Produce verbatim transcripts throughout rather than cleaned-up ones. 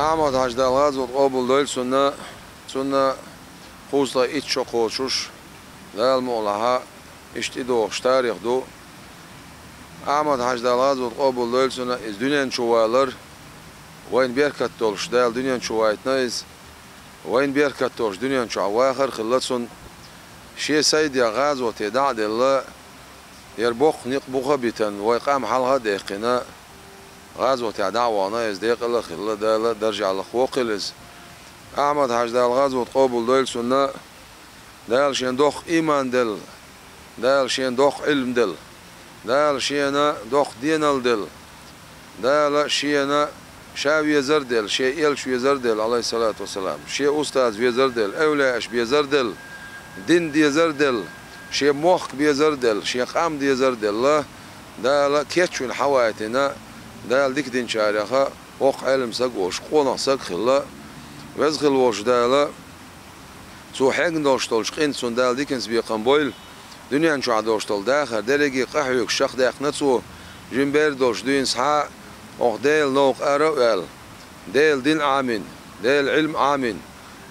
Ахьмад-Хьажа, Дала гӀазот къобалдойла цунна, цунна кхузткъеи итт шо кхочуш, Дала мукъалахь, иштта тӀедогӀуш тарих ду. Ахьмад-Хьажа, Дала гӀазот къобалдойла цунна, иза дуьнен чу валар, вайна беркат долуш Дала дуьнен чу вайтина иза, вайна беркат долуш дуьнен чохь вахар хилла цунна. Шен сайде гӀазоте дӀа а делла, яра боккха некъ буха а битина, вай къам хьалха а даьккхина, гӀазотехь дӀа а вахана, иза декъала а хилла, Дала даржехь лакхавоккхийла иза. Ахьмад-Хьажа, Дала гӀазот къобалдойла цунна, Дала шена доккха ийман делла, Дала шена доккха Ӏилма делла, Дала шена доккха денал делла, Дала шена ша везар а делла, шен элча везар а делла, Ӏалайхиссалату вассалам, шен устаз везар а делла, эвлаяаш безар а делла, дин дезар а делла, шен мохк безар а делла, шен къам дезар а делла, Дала кечвина хьавайтина, Дала дика динчарех воккха Ӏелам саг а волуш, къонах саг а хилла. Веза хилла волчу Дала, цо хьегна долуш долчу къинца цунна Дала диканца бекхам бойла. Дуьнен чохь долуш долу дахар дерриге а къахьоьгуш чекхдаьккхина цо, жимма бер долуш дуьйна схьа а, оха Делан новкъа ара а ваьлла, Делан дин а Ӏамийна, Делан Ӏилма а Ӏамийна,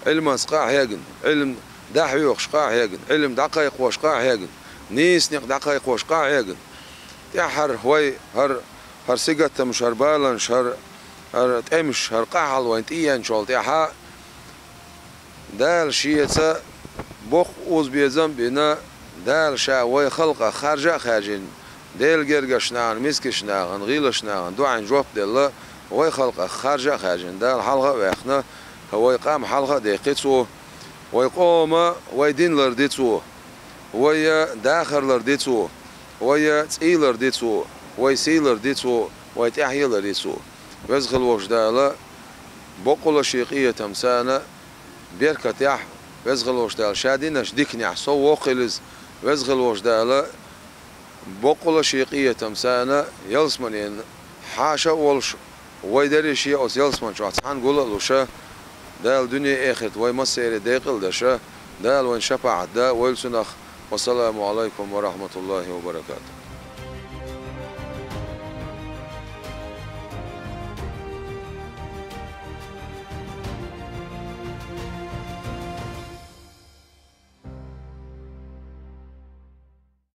Ӏилманца къа а хьегна, Ӏилма дӀахьоьхуш къа а хьегна, Ӏилма дӀакхайкхош къа а хьегна, нийса некъ дӀакхайкхош къа а хьегна. ТӀаьххьара вай хӀара, хӀара сингаттамаш, хӀара баланаш, хӀара, хӀара тӀемаш, хӀара къахьалла вайна тӀееанчул тӀаьхьа, Дала Шеца боккха уза-безам а бина, Дала Ша вай халкъах харжа а хаьржина, Делан гергарчу нахана, мискачу нахана, гӀийлачу нахана дуӀанна жоп а делла, вай халкъах харжа а хаьржина, Дала хьалха а ваьккхина, вай къам хьалха а даьккхи Цо, вай къоман, вай дин ларди Цо, вай дахар ларди Цо, вай цӀий ларди Цо, вай сий ларди Цо, вай тӀаьхье ларди Цо. Веза хилла волчу Дала боккъала Шен къинхетамца, беркатехь, Веза хилла волчу Дала Ша динарш диканехь сов воккхийла иза. Веза хилла волчу Дала боккъала Шен къинхетамца ялсаманин хьаша а волуш, вай дерриш а оцу ялсаман чохь цхьаьна гул а луша, Дала дуьне а, эхарт а вай массеран декъала а деша, Дала вайна шапаӀат да войла цунах. Вассаламу Ӏалайкум ва рахьматуллахӀи ва баракатухӀ.